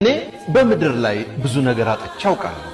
እኔ በምድር ላይ ብዙ ነገር አጥቼ አውቃለሁ።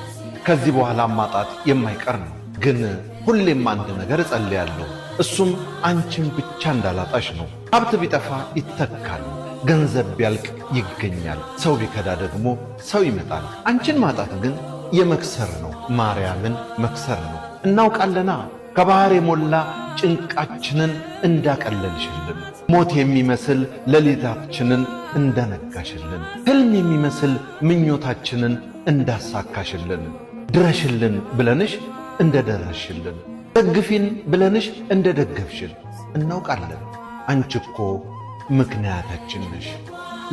ከዚህ በኋላ ማጣት የማይቀር ነው። ግን ሁሌም አንድ ነገር እጸልያለሁ፣ እሱም አንቺን ብቻ እንዳላጣሽ ነው። ሀብት ቢጠፋ ይተካል፣ ገንዘብ ቢያልቅ ይገኛል፣ ሰው ቢከዳ ደግሞ ሰው ይመጣል። አንቺን ማጣት ግን የመክሰር ነው፣ ማርያምን መክሰር ነው። እናውቃለና ከባህር የሞላ ጭንቃችንን እንዳቀለልሽልን፣ ሞት የሚመስል ሌሊታችንን እንደነጋሽልን፣ ሕልም የሚመስል ምኞታችንን እንዳሳካሽልን፣ ድረሽልን ብለንሽ እንደደረስሽልን፣ ደግፊን ብለንሽ እንደደገፍሽን እናውቃለን። አንቺ እኮ ምክንያታችን ነሽ።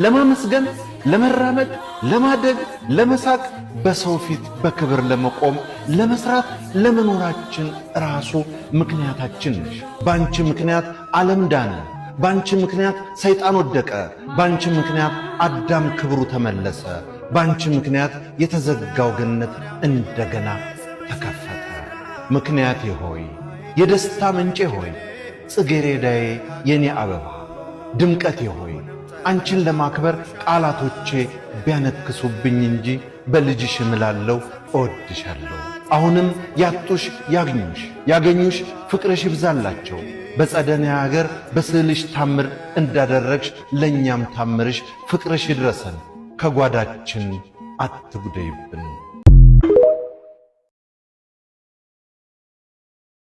ለማመስገን፣ ለመራመድ፣ ለማደግ፣ ለመሳቅ፣ በሰው ፊት በክብር ለመቆም፣ ለመስራት፣ ለመኖራችን ራሱ ምክንያታችን ነሽ። በአንቺ ምክንያት ዓለም ዳነ። በአንቺ ምክንያት ሰይጣን ወደቀ። በአንቺ ምክንያት አዳም ክብሩ ተመለሰ። በአንቺ ምክንያት የተዘጋው ገነት እንደገና ተከፈተ። ምክንያቴ ሆይ፣ የደስታ ምንጬ ሆይ፣ ጽጌረዳዬ፣ የኔ አበባ፣ ድምቀቴ ሆይ፣ አንቺን ለማክበር ቃላቶቼ ቢያነክሱብኝ እንጂ በልጅሽ እምላለሁ፣ እወድሻለሁ። አሁንም ያጡሽ ያግኙሽ፣ ያገኙሽ ፍቅርሽ ይብዛላቸው። በጸደንያ ሀገር በስዕልሽ ታምር እንዳደረግሽ ለእኛም ታምርሽ ፍቅርሽ ይድረሰን። ከጓዳችን አትጉደይብን።